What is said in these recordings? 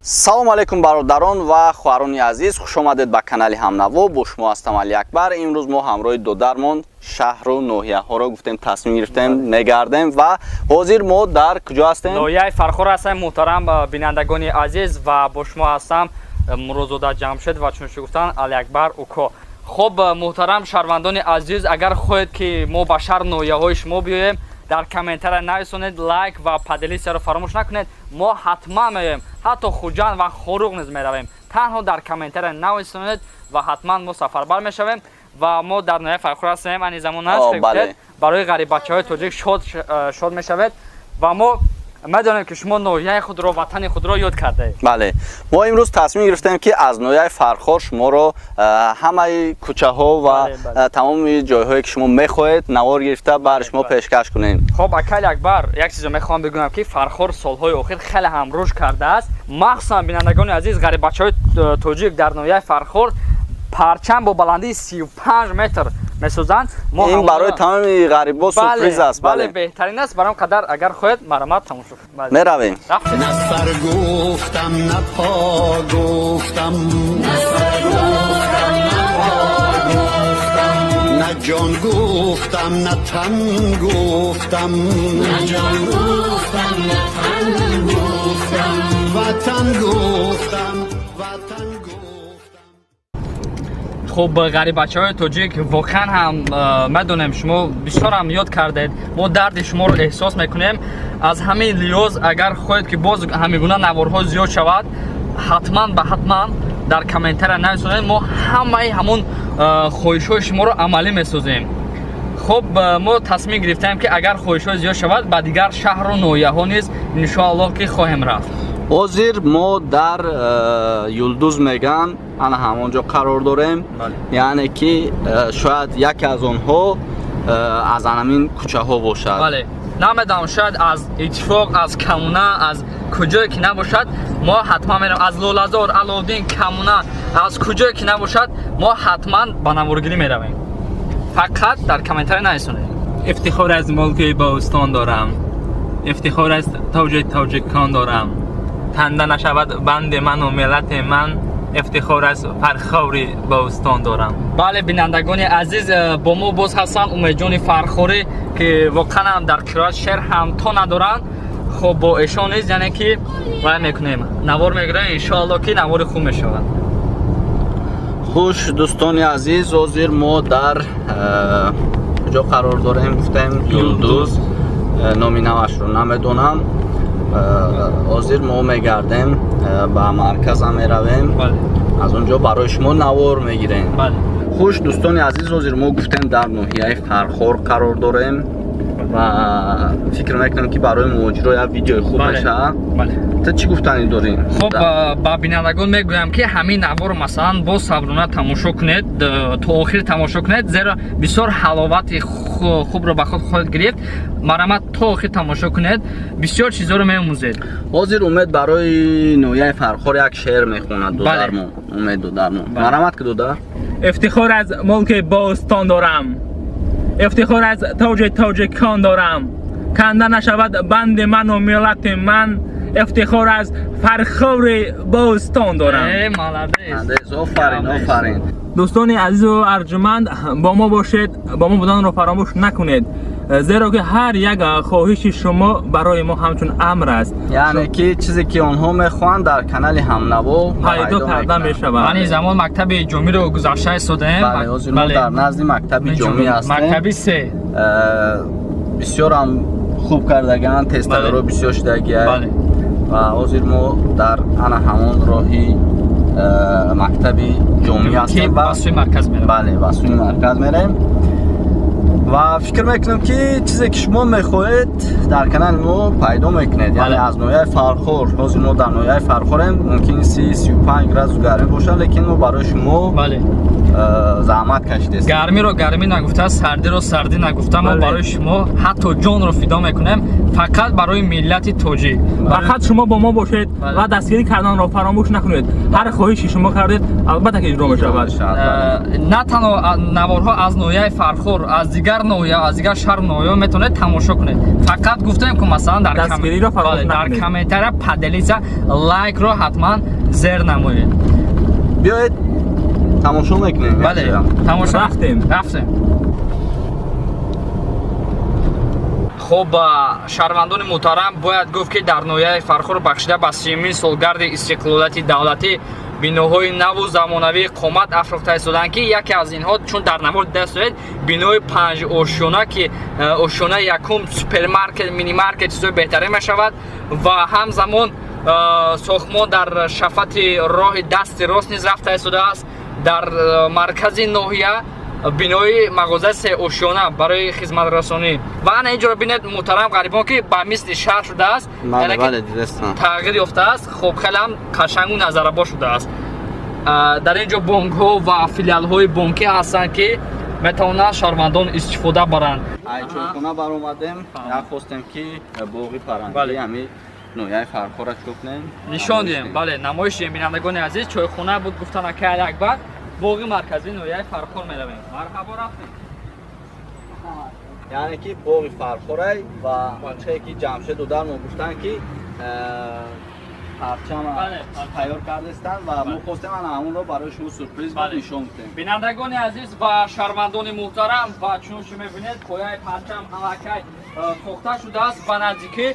Салому алайкум, бародарон ва хоҳарони азиз, хушомадед ба канали Ҳамнаво. Бо шумо ҳастам Алиакбар. Имрӯз мо ҳамроҳи додармон шаҳру ноҳияҳоро гуфтем, тасмим гирифтем, мегардем. Ва ҳозир мо дар куҷо ҳастем? Ноҳияи Фархор ҳастем, муҳтарам бинандагони азиз, ва бо шумо ҳастам Мурозода Ҷамшед ва, чунши гуфтан, Алиакбар уко. Хуб, муҳтарам шаҳрвандони азиз, агар хоҳед, ки мо ба шаҳр ноҳияҳои шумо биёем, дар комментария нависонед, лайк ва поделиться ро фаромӯш накунед. Мо ҳатман меоем, ҳатто Хуҷанд ва Хоруғ низ меравем. Танҳо дар комментария нависонед ва ҳатман мо сафарбар мешавем. Ва мо дар ноҳияи Фархор ҳастем ани замон аст. Барои ғариббачаҳои тоҷик шод мешавед ва мо медонем, ки шумо ноҳияи худро, ватани худро ёд кардаед. Бале, мо имрӯз тасмим гирифтем, ки аз ноҳияи Фархор шуморо ҳамаи кӯчаҳо ва тамоми ҷойҳое, ки шумо мехоҳед, навор гирифта бар шумо пешкаш кунем. Хоб, акай Акбар, як чизо мехоҳам бигӯям, ки Фархор солҳои охир хеле ҳам рушд кардааст. Махсусан, бинандагони азиз, ғариббачаҳои тоҷик дар ноҳияи Фархор парчам бо баландии 35 метр месозанд. Ин барои тамоми ғарибо сюрприз аст. Бале, беҳтарин аст. Баром қадар агар хоҳед, марҳамат, тамошо. Меравем. На сар гуфтам, на по гуфтам, на сар гуфтам, на по гуфтам, на ҷон гуфтам, на тан гуфтам, на ҷон гуфтам, на тан гуфтам, ватан гуфтам, ватан. Хуб, ғариббачаҳои тоҷик, воқеан ҳам медонем, шумо бисёр ҳам ёд кардед, мо дарди шуморо эҳсос мекунем. Аз ҳамин лиҳоз, агар хоҳед, ки боз ҳамин гуна наворҳо зиёд шавад, ҳатман ба ҳатман дар комментария нависонед. Мо ҳамаи ҳамон хоҳишҳои шуморо амалӣ месозем. Хуб, мо тасмим гирифтаем, ки агар хоҳишҳо зиёд шавад, ба дигар шаҳру ноҳияҳо низ, иншоаллоҳ, ки хоҳем рафт. Ҳозир мо дар Юлдуз меган, ана ҳамон ҷо қарор дорем. Яъне ки шояд яке аз онҳо аз анамин кӯчаҳо бошад. Бале, намедонам, шояд аз Иттифоқ, аз Коммуна, аз куҷое ки набошад, мо ҳатман меравем. Аз Лолазор, Аловдин, Коммуна, аз куҷое ки набошад, мо ҳатман ба наворгирӣ меравем. Фақат дар комментария нависонед. Ифтихор аз мулки бостон дорам, ифтихор аз тоҷи тоҷикон дорам. Канда нашавад банди ману миллати ман, ифтихор аз Фархори бостон дорам. Бале, бинандагони азиз, бо мо боз ҳастанд Умедҷони Фархорӣ, ки воқеан ҳам дар қироат шеър ҳамто надоранд. Хоб, бо эшон низ, яъне ки вай мекунем, навор мегирем, иншоалло, ки навори хуб мешавад. Хуш, дӯстони азиз, ҳозир мо дар куҷо қарор дорем, гуфтем? Юлдуз. Номи навашро намедонам. Ҳозир мо мегардем, ба марказа меравем, аз он ҷо барои шумо навор мегирем. Хуш, дӯстони азиз, ҳозир мо гуфтем, дар ноҳияи Фархор қарор дорем ва фикр мекунам, ки барои муҳоҷиро як видеои хуб мешавад. Ту чӣ гуфтанӣ дорӣ? Хуб, ба бинандагон мегӯям, ки ҳамин наворро, масалан, боз саброна тамошо кунед, то охир тамошо кунед, зеро бисёр ҳаловати хубро ба худ хоҳед гирифт. Марҳамат, то охир тамошо кунед, бисёр чизҳоро меомӯзед. Ҳозир Умед барои ноҳияи Фархор як шеър мехонад. Додармо Умед, додармо, марҳамат ки, додар. Ифтихор аз мулки бостон дорам, ифтихор аз тоҷи тоҷикон дорам. Канда нашавад банди ману миллати ман, ифтихор аз Фархори бостон дорам. Э, молодец! Офарин, офарин! Дӯстони азизу арҷуманд, бо мо бошед, бо мо буданро фаромӯш накунед, зеро ки ҳар як хоҳиши шумо барои мо ҳамчун амр аст. Яъне ки чизе ки онҳо мехоҳанд, дар канали Ҳамнаво пайдо карда мешавад. Ани замон мактаби ҷомиро гузашта истодаем. Бале, ҳозир мо дар назди мактаби ҷомӣ ҳастем. Мактаби се. Бисёрам хуб кардаган, тестаро бисёр шудагия. Ва ҳозир мо дар ана ҳамон роҳи мактаби ҷомӣ ҳастем. Ба сӯи марказ меравем. Бале, ба сӯи марказ меравем ва фикр мекунам, ки чизе ки шумо мехоҳед, дар канали мо пайдо мекунед. Яъне аз ноҳияи Фархор. Ҳозир мо дар ноҳияи Фархорем, мумкин 30-35 градус гармӣ бошад, лекин мо барои шумо заҳмат кашидем. Гармиро гармӣ нагуфта, сардиро сардӣ нагуфта, мо барои шумо ҳатто ҷонро фидо мекунем, фақат барои миллати тоҷик. Фақат шумо бо мо бошед ва дастгирӣ карданро фаромӯш накунед. Ҳар хоҳиши шумо кардед, албатта ки иҷро мешавад. На танҳо наворҳо аз ноҳияи Фархор, аз дигар дигар ноҳия, аз дигар шаҳр ноҳияҳо метавонед тамошо кунед. Фақат гуфтем ки масалан дар комментария поделиться, лайкро ҳатман зер намоед. Биёед тамошо мекунем. Бале, тамошо рафтем. Рафтем. Хуб, шаҳрвандони муҳтарам, бояд гуфт ки дар ноҳияи Фархор бахшида ба 30-умин солгарди истиқлолияти давлатӣ биноҳои наву замонавӣ қомат афрохта истоданд, ки яке аз инҳо, чун дар навор дида истоед, бинои панҷ ошёна, ки ошёнаи якум супермаркет, минимаркет чизои беҳтарин мешавад ва ҳамзамон сохтмон дар шафати роҳи дасти рост низ рафта истодааст. Дар маркази ноҳия бинои мағозаи сеошёна барои хизматрасонӣ. Ва ана инҷоро бинед, муҳтарам ғарибон, ки ба мисли шаҳр шудааст, тағйир ёфтааст. Хуб, хеле ҳам қашангу назарабо шудааст. Дар ин ҷо бонкҳо ва филиалҳои бонкӣ ҳастанд, ки метавонанд шаҳрвандон истифода баранд. Ай чойхона баромадем, як хостем ки боғи паррандагӣ ҳами ноҳияи Фархорро чӣ кунем, нишон диҳем. Бале, намоиш диҳем. Бинандагони азиз, чойхона буд, гуфтан акай Алиакбар, боғи марказии ноҳияи Фархор меравем. Марҳабо, рафтем. Яъне ки боғи Фархорай ва ончае ки Ҷамшед дудар мо гуфтанд, ки парчам тайёр кардастанд ва мо хостем ана ҳамонро барои шумо сюрприз нишон диҳем. Бинандагони азиз ва шаҳрвандони муҳтарам, ва чун шумо мебинед, пояи парчам аллакай сохта шудааст ба наздикӣ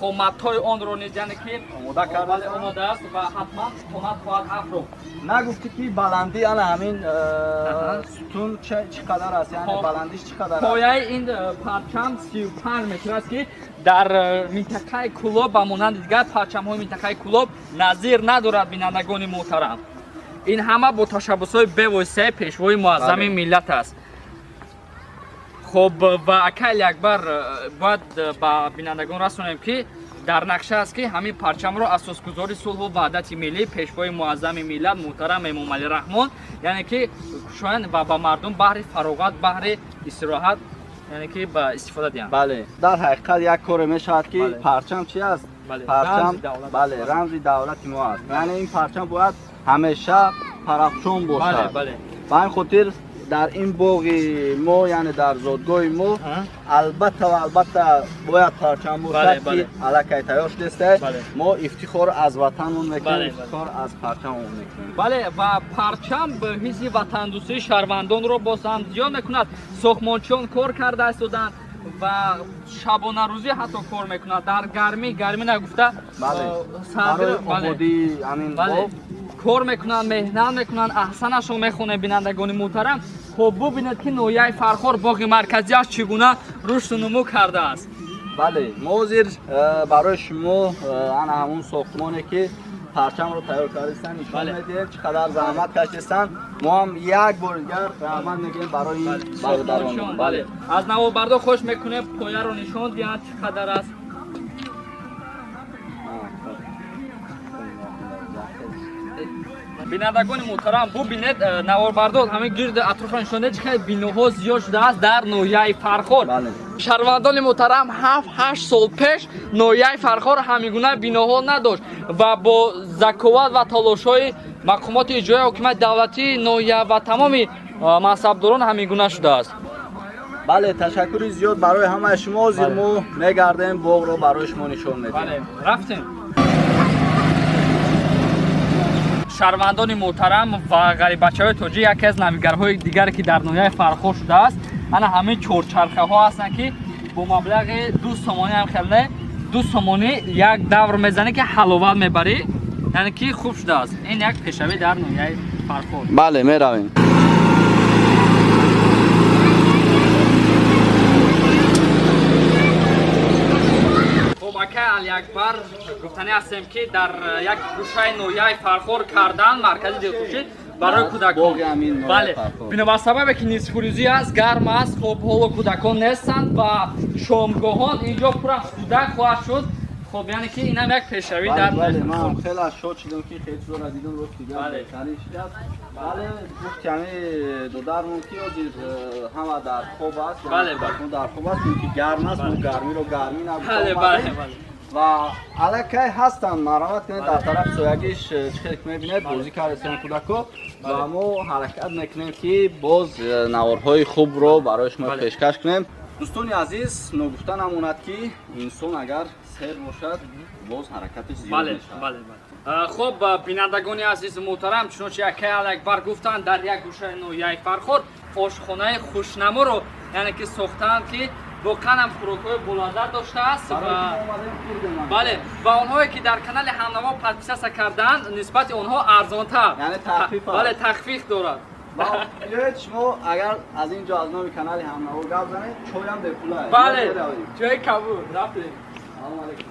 хоматҳои онро низ, яъне ки омода карда омода аст ва ҳатман қомат хоҳад афрохт. Нагуфтӣ ки баландӣ ана ҳамин сутун чӣ қадар аст, яъне баландиш чӣ қадар аст? Пояи ин парчам 35 метр аст, ки дар минтақаи Кӯлоб ба монанди дигар парчамҳои минтақаи Кӯлоб назир надорад. Бинандагони муҳтарам, ин ҳама бо ташаббусҳои бевоситаи пешвои муаззами миллат аст. Хуб, ва акай Алиакбар, бояд ба бинандагон расонем, ки дар нақша аст, ки ҳамин парчамро асосгузори сулҳу ваҳдати миллӣ, пешвои муаззами миллат муҳтарам Эмомалӣ Раҳмон, яъне ки кушоянд ва ба мардум баҳри фароғат, баҳри истироҳат, яъне ки ба истифода диҳанд. Бале, дар ҳақиқат як коре мешавад, ки парчам чи аст? Парчам, бале, рамзи давлати мо аст. Яъне ин парчам бояд ҳамеша парафшон бошад. Ба ҳамин хотир дар ин боғи мо, яъне дар зодгоҳи мо, албатта ва албатта бояд парчам бошад, ки аллакай тайёр шудааст. Мо ифтихор аз ватанмон мекунем, ифтихор аз парчамон мекунем. Бале, ва парчам ба ҳисси ватандӯстии шаҳрвандонро боз ҳам зиёд мекунад. Сохтмончиён кор карда истоданд ва шабонарӯзӣ ҳатто кор мекунад, дар гармӣ, гармӣ нагуфта, кор мекунанд, меҳнат мекунанд. Аҳсанашон мехонем, бинандагони муҳтарам. Хуб, бубинед, ки ноҳияи Фархор боғи марказиаш чӣ гуна рушду нумӯ кардааст. Бале, мо ҳозир барои шумо ана ҳамун сохтмоне, ки парчамро тайёр кардастанд, нишон медиҳем, чӣ қадар заҳмат кашидастанд. Мо ҳам як бори дигар раҳмат мегӯем барои ин бародарон. Бале, аз наворбардор хоҳиш мекунем, пояро нишон диҳанд, чӣ қадар аст. Бинандагони муҳтарам, бубинед, наворбардор ҳамин гирди атрофро нишон диҳед, чӣ қадар биноҳо зиёд шудааст дар ноҳияи Фархор. Шаҳрвандони муҳтарам, 7-8 сол пеш ноҳияи Фархор ҳамин гуна биноҳо надошт ва бо заковат ва талошҳои мақомоти иҷроияи ҳокимияти давлатии ноҳия ва тамоми мансабдорон ҳамин гуна шудааст. Бале, ташаккури зиёд барои ҳамаи шумо. Ҳозир мо мегардем, боғро барои шумо нишон медиҳем. Рафтем. Шаҳрвандони муҳтарам ва ғариббачаҳои тоҷик, яке аз навигарҳои дигаре, ки дар ноҳияи Фархор шудааст, ана ҳамин чорчархаҳо ҳастанд, ки бо маблағи 2 сомонӣ ҳам хеле, 2 сомонӣ як давр мезанӣ, ки ҳаловат мебарӣ, яъне ки хуб шудааст. Ин як пешравӣ дар ноҳияи Фархор. Бале, меравем. Хуб, акай Алиакбар, гуфтанӣ ҳастем, ки дар як гӯшаи ноҳияи Фархор кардан маркази дилхушӣ барои кӯдакон. Бале, бинобар сабабе ки нисфурӯзӣ аст, гарм аст, хуб, ҳоло кӯдакон нестанд ва шомгоҳон инҷо пур аз кӯдак хоҳад шуд. Хуб, яъне ки инам як пешравӣ дар Бале, ман хеле шод шудам, ки хеле чизоро дидам, рост дигар беҳтарин шудааст. Бале, гуфт ҳами додармон, ки ҳозир ҳама дар хоб аст, дар хоб аст, чунки гарм аст. Мо гармиро гармӣ набуд. Ва аллакай ҳастанд, марҳамат кунед, дар тарафи соягиш чӣ хеле ки мебинед, бозӣ кардастанд кӯдако, ва мо ҳаракат мекунем, ки боз наворҳои хубро барои шумо пешкаш кунем. Дӯстони азиз, ногуфта намонад, ки инсон агар сер бошад, боз ҳаракаташ зиёд мешавад. Хуб, бинандагони азизи муҳтарам, чунончи акай Алиакбар гуфтанд, дар як гӯшаи ноҳияи Фархор ошхонаи хушнаморо, яъне ки сохтаанд, ки воқеан ҳам хӯрокҳои болаззат доштааст. Бале, ва онҳое ки дар канали Ҳамнаво подписаться кардаанд, нисбати онҳо арзонтар, бале, тахфиф дорад. Биёед, шумо агар аз ин ҷо аз номи канали Ҳамнаво гап занед, чойам бепула. Бале, чои кабуд рафтем. Салому алейкум.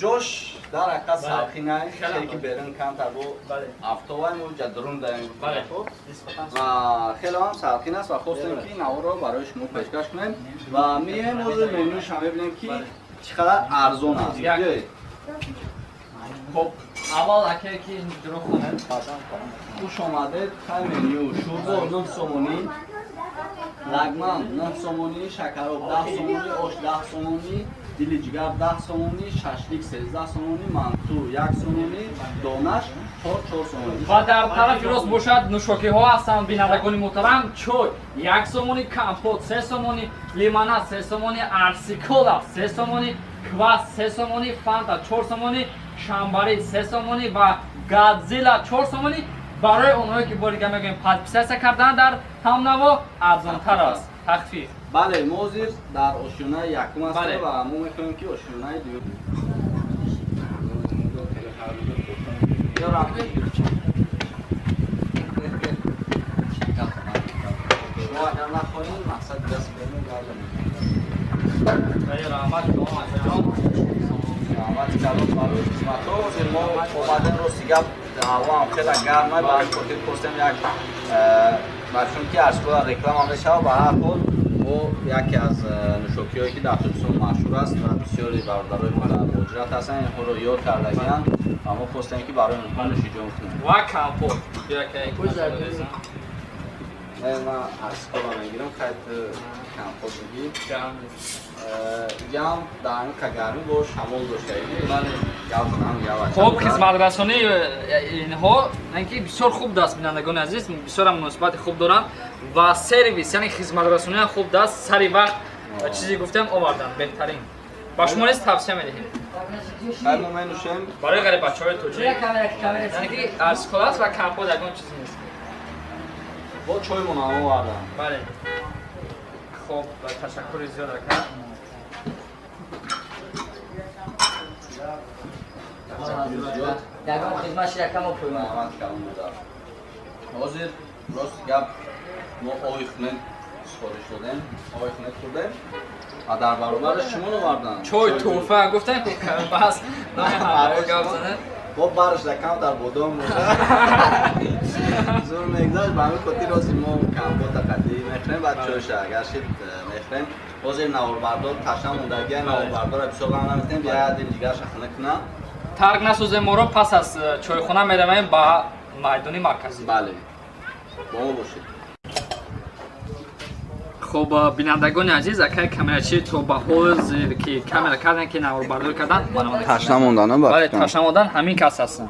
Ҷош дар ҳақиқат салқинай, хеле ки берун камтар бо афтобай, мо ҷа дурун даем, ва хеле ҳам салқин аст, ва хостем, ки наворро барои шумо пешкаш кунем, ва меем ҳозир менюша мебинем, ки чӣ қадар арзон аст. Биёед. Хуб, аввал акае ки ҷуро хонед. Хуш омадед. Хай, меню: шӯрбо 9 сомонӣ, лагман 9 сомонӣ, шакароб 10 сомонӣ, ош 10 сомонӣ, дили ҷигар 10 сомонӣ, шашлик 13 сомонӣ, манту 1 сомонӣ, донаш 4 сомонӣ. Ва дар тарафи рост бошад, нӯшокиҳо ҳастанд, бинандагони муҳтарам: чой 1 сомонӣ, компот 3 сомонӣ, лимонад 3 сомонӣ, арсикола 3 сомонӣ, квас 3 сомонӣ, фанта 4 сомонӣ, шамбари 3 сомонӣ ва гадзила 4 сомонӣ. Барои онҳое ки, бори дига мегӯем, подписаться кардан дар Ҳамнаво, арзонтар аст, тахфиф. Бале, мо ҳозир дар ошёнаи якум ҳастем, ва мо мехоҳем, ки ошёнаи дуюм. Шумо агар нахоҳед, мақсад даст берун гардонед. Раҳмат, ҷон. Раҳмати калон барои хизматҳо. Ҳозир мо омадем, рости гап, ҳаво ҳам хеле гарм, ба ҳамин хотир хостем як ба чунки арзкола реклама мешавад. Ба ҳар ҳол, мо яке аз нӯшокиҳое, ки дар Тоҷикистон машҳур аст ва бисёри бародарои мо дар муҳоҷират ҳастанд, инҳоро ёд кардагианд, ва мо хостем, ки барои онҳо нӯшиҷон кунем. Ва компот. Не, ман арзкола мегирам, хайт компот бигир. Ям дар ҳамин гармӣ бо шамол доштаи. Хуб, хизматрасонии инҳо ки бисёр хуб даст, бинандагони азиз, бисёрам муносибати хуб доранд ва сервис, яъне хизматрасониам хуб даст, сари вақт чизе гуфтем оварданд, беҳтарин. Ба шумо низ тавсия медиҳем. Хай, мо менӯшем. Барои ғарибачаҳои тоҷик, яъне ки арзкола аст ва компот, ягон чиз нест. Бо чоймон ҳам овардам. Бале, хуб, ташаккури зиёд, ака. Ягон хизмат ширакамо пӯймон. Ҳозир, рости гап, мо ои хунек сифориш додем, ои хунек хӯрдем, ва дар баробараш чимон овардан? Чой тӯҳфа гуфтем, бас гап занед. Бо барш да камтар бодом бошад, зур мегзашт. Ба ҳамин хотир ҳозир мо компота қатъӣ мехӯрем, баъд чойша агар шид мехӯрем. Ҳозир наворбардор ташна мондагия, наворбардора бисёр ғам наметем, я дил ҷигарша хунук кунам. Тарк насозем моро, пас аз чойхона меравем ба майдони марказӣ. Бале, бо мо бошед. Хуб, бинандагони азиз, акай камерачи то ба ҳозир ки камера кардан, ки наворбардорӣ кардан, ташна мондан. Бале, ташна мондан, ҳамин кас ҳастанд.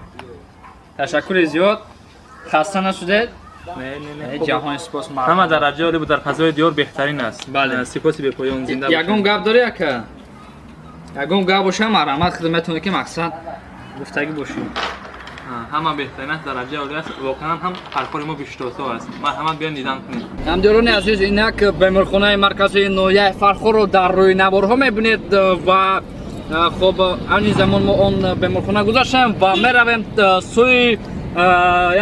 Ташаккури зиёд, хаста нашудед? Ҷаҳони сипос. Ҳама дараҷаи олӣ буд, дар фазои диёр беҳтарин аст. Бале, сипоси бепоён, зинда. Ягон гап дорӣ, ака? Ягон гап боша, марҳамат, худо метавонед, ки мақсад гуфтагӣ бошед. Ҳама беҳтарин аст, дараҷаи олӣ аст, воқеан ҳам фархори мо биштосо аст. Марҳамат, биён, дидан кунед. Ҳамдиёрони азиз, инак беморхонаи марказии ноҳияи Фархорро дар рӯи наворҳо мебинед, ва хуб, айни замон мо он беморхона гузаштем ва меравем сӯи,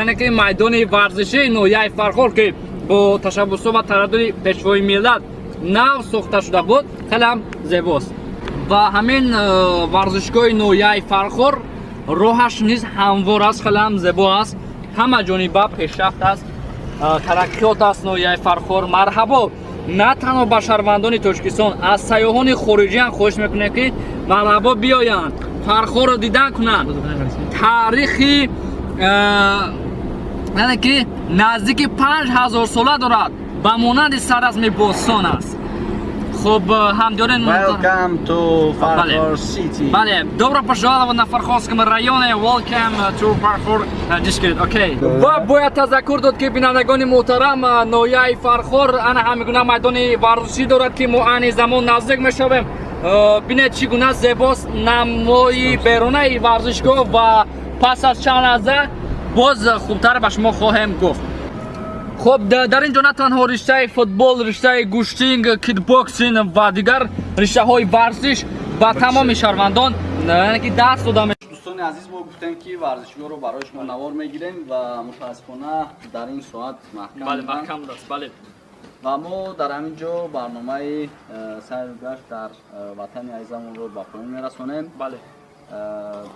яъне ки майдони варзишии ноҳияи Фархор, ки бо ташаббусҳо ва тараддуди пешвои миллат нав сохта шуда буд, хеле ҳам зебост. Ва ҳамин варзишгоҳи ноҳияи Фархор роҳаш низ ҳамвор аст, хеле ҳам зебо аст, ҳама ҷониба пешрафт аст, тараққиёт аст ноҳияи Фархор. Марҳабо на танҳо ба шаҳрвандони Тоҷикистон, аз сайёҳони хориҷиам хоҳиш мекунем, ки марҳабо биёянд, Фархорро дидан кунанд. Таърихи, яъне ки наздики 5000 сола дорад. Ба монанди сарразми бостон аст. Хуб, ҳамдиёрен. Welcome to Farkhor City. Бале, добро пожаловать на Фархорском районе. Welcome to Farkhor District. Okay. Ва бояд тазаккур дод, ки бинандагони муҳтарам, ноҳияи Фархор ана ҳамин гуна майдони варзишӣ дорад, ки мо айни замон наздик мешавем. Бинед, чӣ гуна зебост намои берунаи варзишгоҳ, ва пас аз чанд лаҳза боз хубтар ба шумо хоҳем гуфт. Хуб, дар ин ҷо на танҳо риштаи футбол, риштаи гӯштинг, кикбоксинг ва дигар риштаҳои варзиш ба тамоми шаҳрвандон, яъне ки даст дода. Дӯстони азиз, мо гуфтем, ки варзишгоҳро барои шумо навор мегирем ва мутаассифона дар ин соат маҳкам Бале. буданд. Маҳкам будааст, бале. Ва мо дар ҳамин ҷо барномаи сайру гашт дар ватани азизамонро ба поён мерасонем.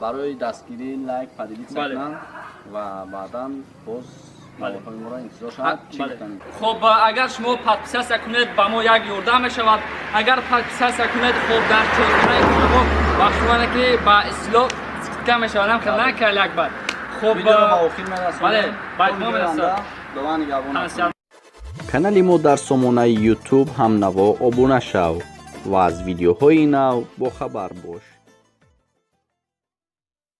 Барои дастгирӣ лайк, поделиться кунанд ва баъдан боз наворҳои моро интизор шаванд. Чӣ гуфтанӣ? Хуб, агар шумо подписаться кунед, ба мо як ёрдам мешавад. Агар подписаться кунед, хуб, дар чорхонаи шумо ба шумо ки ба истилоҳ скидка мешавад, нам хел накард якбар. Хуб, Видеоро ба охир мерасонем. Бале, ба итмом То видеои мерасад. оянда, Худованд нигаҳбон. Тавсия. Канали мо дар сомонаи YouTube ҳамнаво обуна шав ва аз видеоҳои нав бохабар бош.